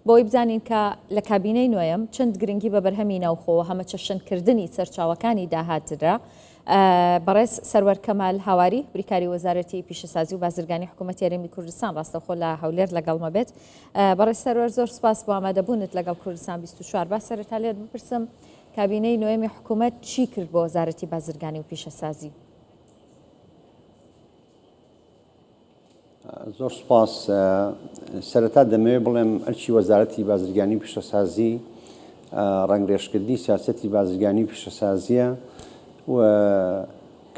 بەوەی بزانین کە لە کابینەی نۆیەم چەند گرنگی بە بەرهەمی ناوخۆ و هەمەچەشنکردنی سەرچاوەکانی داهات درا. بەڕێز سەروەر کەمال هاواری، بریکاری وەزارەتی پیشەسازی و بازرگانی حکوومەتی هەرێمی کوردستان ڕاستەوخۆ لە هەولێر لەگەڵمە بێت. بەڕێز سەروەر زۆر سپاس بۆ ئامادەبوونت لەگەڵ کوردستان 24. با سەرەتا لێت بپرسم کابینەی نۆیەمی حکوومەت چی کرد بۆ وەزارەتی بازرگانی و پیشەسازی؟ زۆر سوپاس. سەرەتا دەمەوێت بڵێم ئەرکی وەزارەتی بازرگانی و پیشەسازی ڕەنگڕێژکردنی سیاسەتی بازرگانی و پیشەسازییە و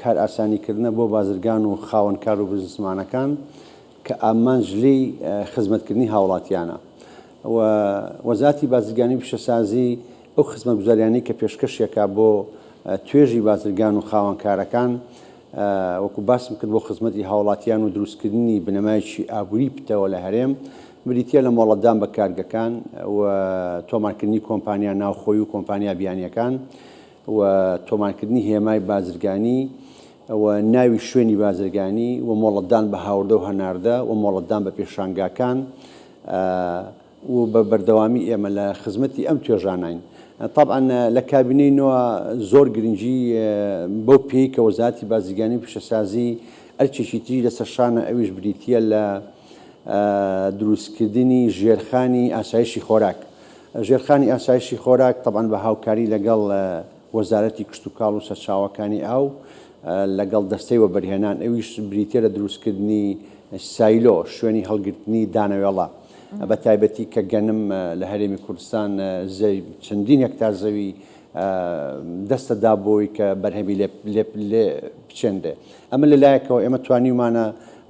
کارئاسانیکردنە بۆ بازرگان و خاوەنکار و بزنسمانەکان کە ئامانج لێی خزمەتکردنی هاوڵاتیانە و وەزارەتی بازرگانی و پیشەسازی ئەو خزمەتگوزاریانەی کە پێشکەشیەکا بۆ توێژی بازرگان و خاوەنکارەکان وەکو باسم کرد بۆ خزمەتی هاوڵاتیان و دروستکردنی بنەمایەکی ئابووری پتەوە لە هەرێم، بریتییە لە مۆڵەتدان بە کارگەکان و تۆمارکردنی کۆمپانیا ناوخۆیی و کۆمپانیا بیانییەکان و تۆمارکردنی هێمای بازرگانی و ناوی شوێنی بازرگانی و مۆڵەتدان بە هاوردە و هەناردە و مۆڵەتدان بە پێشانگاکان. و بە بەردەوامی ئێمە لە خزمەتی ئەم توێژانەین. تەبعەن لە کابینەی نۆ زۆر گرنگی بەو پێی کە وەزارەتی بازرگانی و پیشەسازی ئەرکێکی تری لەسەر شانە ئەویش بریتییە لە دروستکردنی ژێرخانی ئاسایشی خۆراک. ژێرخانی ئاسایشی خۆراک تەبعەن بە هاوکاری لەگەڵ وەزارەتی کشتوکاڵ و سەرچاوەکانی ئاو لەگەڵ دەستەی وەبەرهێنان ئەویش بریتییە لە دروستکردنی سایلۆ، شوێنی هەڵگرتنی دانەوێڵە. بە تایبەتی کە گەنم لە هەرێمی کوردستان چەندین هێکتار زەوی دەستە دا بۆی کە بەرهەمی لێ بچێنرێ. ئەمە لە لایەکەوە ئێمە توانیومانە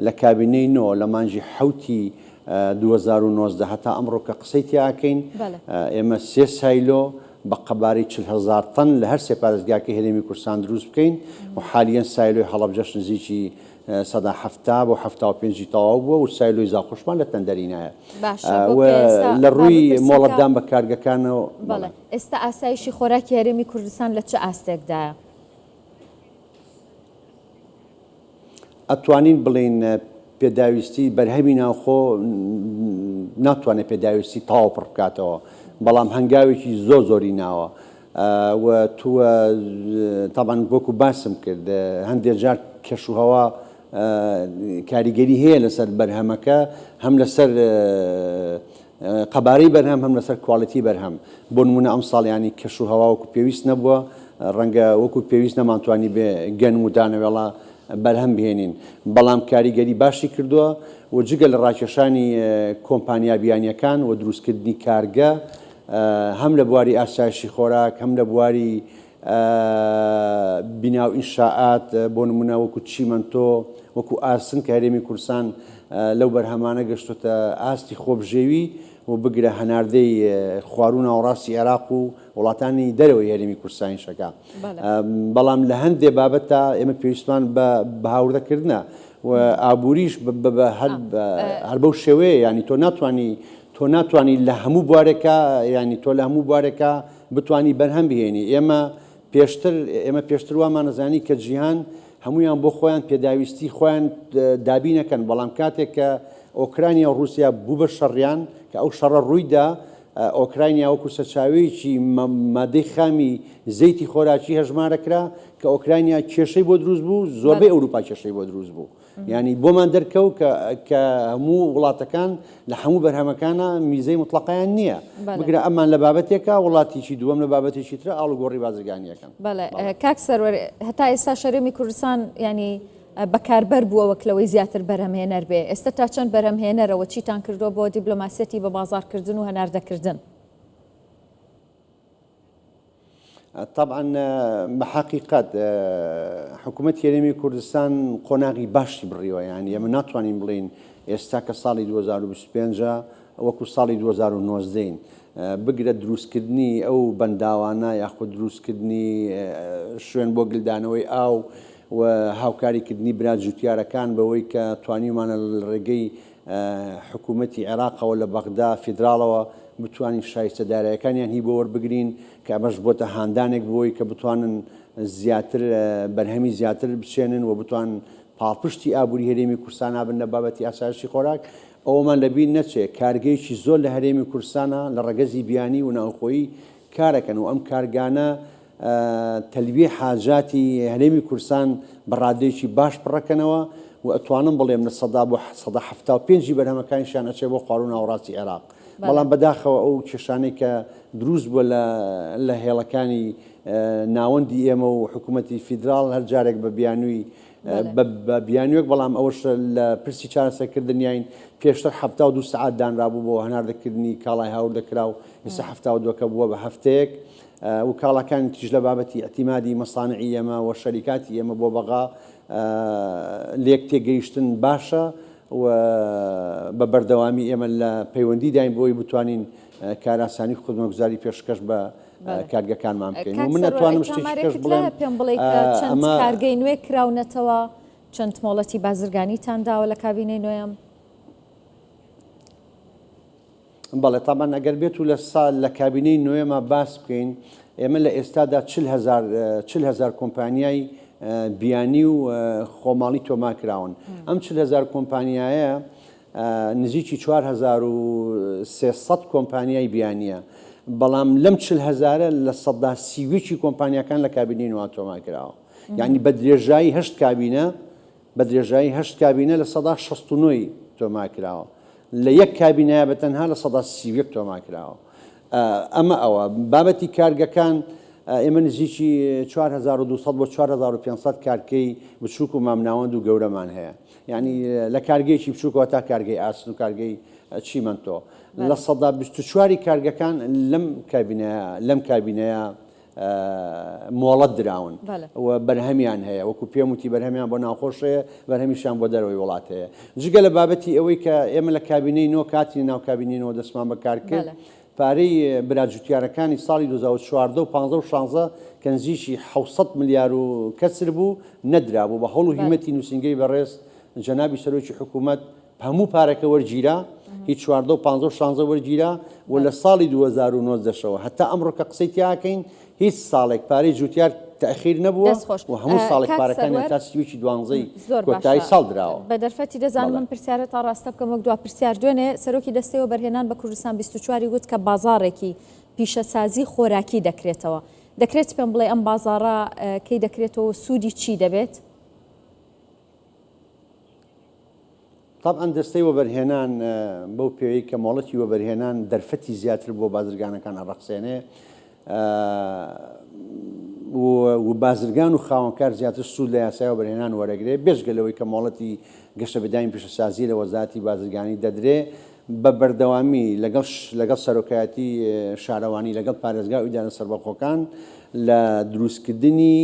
لە کابینەی نۆ لە مانگی حەوتی 2019 هەتا ئەمڕۆ کە قسەی تیا ئەکەین ئێمە سێ سایلۆ بە قەبارەی 40 هەزار تەن لە هەر سێ پارێزگاکەی هەرێمی کوردستان دروست بکەین و حالیەن سایلۆی هەڵەبجەش نزیکی 70% بۆ 75 ی تەواو بووە و سایلۆی زاخۆشمان لە تەندەرینایە باشە بۆ و کە ئێستا لە با ڕووی بپرسم کە مۆڵەتدان بە کارگەکانەوە بەڵێ بەڵێ. ئێستا ئاسایشی خۆراکی هەرێمی کوردستان لە چ ئاستێکدایە؟ ئەتوانین بڵێین پێداویستی بەرهەمی ناوخۆ ناتوانێت پێداویستی تەواو پڕ بکاتەوە، بەڵام هەنگاوێکی زۆر زۆری ناوە و تووە تەبعەن وەکو باسم کرد هەندێک جار کەشوهەوا کاریگەری هەیە لەسەر بەرهەمەکە هەم لەسەر قەبارەی بەرهەم هەم لەسەر کوالیتی بەرهەم بۆ نمونە ئەمساڵ ینی کەش و هەوا وەکو پێویست نەبووە ڕەنگە وەکو پێویست نەمانتوانی بێ گەنم و دانەوێڵە بەرهەم بهێنین بەڵام کاریگەری باشی کردووە و جگە لە ڕاکێشانی کۆمپانیا بیانیەکان و دروستکردنی کارگە هەم لە بواری ئاسایشی خۆراک هەم لە بواری بینا و ئینشائات بۆ نمونە وەکو چیمەنتۆ وەکو ئاسن کە هەرێمی کوردستان لەو بەرهەمانە گەشتۆتە ئاستی خۆبژێوی و بگرە هەناردەی خواروو ناوەڕاستی عێراق و وڵاتانی دەرەوەی هەرێمی کوردستانیش ئەکا. بەڵام لە هەندێ بابەتدا ئێمە پێویستمان بە هاوردەکردنە و ئابووریش هەر بەو شێوەیە یانی تۆ ناتوانی تۆ ناتوانی لە هەموو بوارێکا یانی تۆ لە هەموو بوارێکا بتوانی بەرهەم بهێنی ئێمە پێشتر ئێمە پێشتر وامانەزانی کە جیهان هەمویان بۆ خۆیان پێداویستی خۆیان دابینەکەن بەڵام کاتێک کە ئۆکرانیا و رووسیا بوو بە شەڕیان کە ئەو شەڕە ڕوویدا ئۆکرانیا وەکو سەرچاوەیەکی مادەی خامی زەیتی خۆراکی هەژمارە کرا کە ئۆکرانیا کێشەی بۆ دروست بوو زۆربەی ئەوروپا کێشەی بۆ دروست بوو. یانی بۆمان دەرکەوت کە کە هەموو وڵاتەکان لە هەموو بەرهەمەکانە میزەی موتڵەقەیان نییە. بگرە ئەمان لە بابەتێکا وڵاتیکی دووەم لە بابەتێکی ترە ئاڵوگۆڕی بازرگانییەکەن. بەڵێ کاک سەروەر هەتا ئێستا هەرێمی کوردستان یانی بەکاربەر بووە وەک لەوەی زیاتر بەرهەمهێنەر بێ ئێستا تا چەند بەرهەمهێنەرەوە چیتان کردووە بۆ دیبلۆماسیەتی بە بازاڕکردن و هەناردەکردن؟ تەبعەن بە حەقیقەت حکوومەتی هەرێمی کوردستان قۆناغی باشی بڕیوە یانی ئێمە ناتوانین بڵێین ئێستا کە ساڵی 2025 وەکو ساڵی 2019 بگرە دروستکردنی ئەو بەنداوانە یاخود دروستکردنی شوێن بۆ گلدانەوەی ئاو و هاوکاریکردنی برا جوتیارەکان بەوەی کە توانیومانە لە ڕێگەی حکوومەتی عێراقەوە لە بەغدا فیدراڵەوە بتوانین شایستە دارایەکانیان هی بۆ وەربگرین کە ئەمەش بۆتە هاندانێک بۆی کە بتوانن زیاتر بەرهەمی زیاتر بچێنن و بتوان پاڵپشتی ئابووری هەرێمی کوردستان بن لە بابەتی ئاسایشی خۆراک. ئەوەمان لەبیر نەچێ کارگەیەکی زۆر لە هەرێمی کوردستانا لە ڕەگەزی بیانی و ناوخۆیی کارەکەن و ئەم کارگانە تەلبیەی حاجاتی هەرێمی کوردستان بە ڕادەیەکی باش پڕەکەنەوە و ئەتوانم بڵێم لە سەدا بۆ 75% ی بەرهەمەکانیشیان ئەچێ بۆ خواروو ناوەڕاستی عێراق بەڵام بەداخەوە ئەو کێشانەی کە دروست بووە لە لە هێڵەکانی ناوەندی ئێمە و حکوومەتی فیدراڵ هەر جارێک بە بیانووی بە بیانووێک بەڵام ئەوەش لە پرسی چارەسەرکردنیین پێشتر 72 سەعات دانرابوو بۆ هەناردەکردنی کاڵای هاوردەکراو ئێستا 72ەکە بووە بە هەفتەیەک و کاڵاکانی تریش لە بابەتی ئیعتیمادی مەسانعی ئێمە و شەریکاتی ئێمە بۆ بەغا لێک تێگەیشتن باشە و بە بەردەوامی ئێمە لە پەیوەندی داین بۆی بتوانین کارئاسانی و خزمەتگوزاری پێشکەش بە کارگەکانمان بکەین و کاک من سەروەر ئەتوانم شتێکی کەش ئامارێکت بڵێم لایە پێم بڵێی کە چەند ئەمە کارگەی نوێ کراونەتەوە چەند مۆڵەتی بازرگانیتان داوە لە کابینەی نۆیەم؟ بەڵێ تابان ئەگەر بێت و لە سا لە کابینەی نۆیەما باس بکەین ئێمە لە ئێستادا 40 هەزار 40 هەزار کۆمپانیای بیانی و خۆماڵی تۆمار کراون ئەم 40 هەزار کۆمپانیایە نزیکی 4300 کۆمپانیای بیانیە بەڵام لەم 40 هەزارە 31% ی کۆمپانیاکان لە کابینەی نۆ تۆمار کراوە یعنی بە درێژایی هەشت کابینە بە درێژایی هەشت کابینە 69% ی تۆمار کراوە، لە یەک کابینەیا بە تەنها 31% تۆمار کراوە. ئەمە ئەوە. بابەتی کارگەکان ئێمە نزیکی 4200 بۆ 4500 کارگەی بچووک و مامناوەند و گەورەمان هەیە. یانی لە کارگەیەکی بچووکەوە تا کارگەی ئاسن و کارگەی چیمەنتۆ. 24% ی کارگەکان لەم کابینەیە لەم کابینەیە مۆڵەت دراون و بەرهەمیان هەیە وەکو پێم وتی بەرهەمیان بۆ ناوخۆش هەیە بەرهەمیشیان بۆ دەرەوەی وڵات هەیە جگە لە بابەتی ئەوەی کە ئێمە لە کابینەی نۆ کاتی ناو کابینەی نۆ دەستمان بەکار کرد پارەی برا جوتیارەکانی ساڵی 2014 و 15 و 16 کە نزیکی 700 ملیار و کەسر بوو نەدرابوو بە هەوڵ و هیمەتی نووسینگەی بەڕێز جەنابی سەرۆکی حکوومەت هەموو پارەکە وەرگیرا، هی 14 و 15 و 16 وەرگیرا و لە ساڵی 2019 شەوە هەتا ئەمڕۆ کە قسەی تیا ئەکەین هیچ ساڵێک پارەی جوتیار تەئخیر نەبووە دەست خۆش و هەموو ساڵێک کاک پارەکانیان سەروەر تا 31 دوانزەی زۆر کۆتایی باشە ساڵ دراوە. بە دەرفەتی دەزانم بەڵێ. ئەم پرسیارە تا ڕاستە بکەم وەک دوا پرسیار دوێنێ سەرۆکی دەستەی وەبەرهێنان بە کوردستان 24 ی وت کە بازاڕێکی پیشەسازی خۆراکی دەکرێتەوە دەکرێت پێم بڵێ ئەم بازاڕە کەی دەکرێتەوە و سوودی چی دەبێت؟ تەبعەن دەستەی وەبەرهێنان بەو پێیەی کە مۆڵەتی وەبەرهێنان دەرفەتی زیاتر بۆ بازرگانەکان ئەڕەخسێنێ و بازرگان و خاوەنکار زیاتر سوود لە یاسای وەبەرهێنان وەرەگرێ بێجگە لەوەی کە مۆڵەتی گەشەپێدانی پیشەسازی لە وەزارەتی بازرگانی دەدرێ بە بەردەوامی لەگەڵ لەگەڵ سەرۆکایەتی شارەوانی لەگەڵ پارێزگا و ئیدارە سەربەخۆکان لە دروستکردنی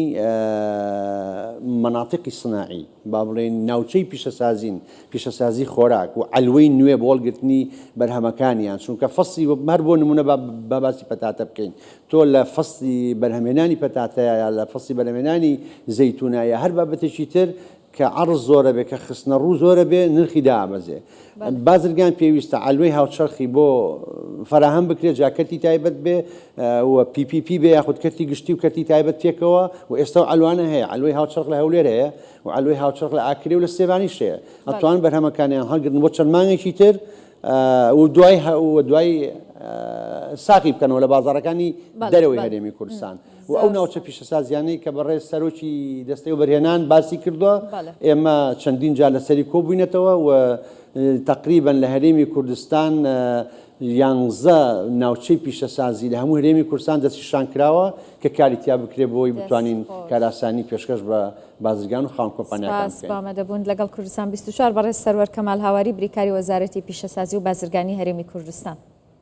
مەناتیقی سناعی با بڵێین ناوچەی پیشەسازین پیشەسازی خۆراک و عەلوەی نوێ بۆ هەڵگرتنی بەرهەمەکانیان چونکە فەسڵی هەر بۆ نمونە با باسی پەتاتە بکەین تۆ لە فەسڵی بەرهەمهێنانی پەتاتەیە یا لە فەسڵی بەرهەمهێنانی زەیتونە یا هەر بابەتێکی تر کە عەرز زۆرە بێ کە خستنەڕوو زۆرە بێ نرخی دابەزێ بازرگان پێویستە عەلوەی هاوچەرخی بۆ فەراهەم بکرێت جا کەرتی تایبەت بێ و PPP بێ یاخود کەرتی گشتی و کەرتی تایبەت پێکەوە و ئێستا و عەلوانە هەیە عەلوەی هاوچەرخ لە هەولێر هەیە و عەلوەی هاوچەرخ لە ئاکرێ و لە سلێمانیش هەیە ئەتوان بەرهەمەکانیان هەڵگرن بۆ چەند مانگێکی تر و دوای و دوای ساغی بکەنەوە لە بازاڕەکانی دەرەوەی هەرێمی کوردستان و ئەو ناوچە پیشەسازیانەی کە بەڕێز سەرۆکی دەستەی وەبەرهێنان باسی کردووە ئێمە چەندین جار لەسەری کۆبووینەتەوە و تقریبا لە هەرێمی کوردستان یانزە ناوچەی پیشەسازی لە هەموو هەرێمی کوردستان دەستنیشان کراوە کە کاری تیا بکرێت بۆی بتوانین کارئاسانی پێشکەش بە بازرگان و خاوەن کۆمپانیاکان سپاس بکەین. بۆ ئامادەبوونت لەگەڵ کوردستان 24 بەڕێز سەروەر کەمال هاواری بریکاری وەزارەتی پیشەسازی و بازرگانی هەرێمی کوردستان.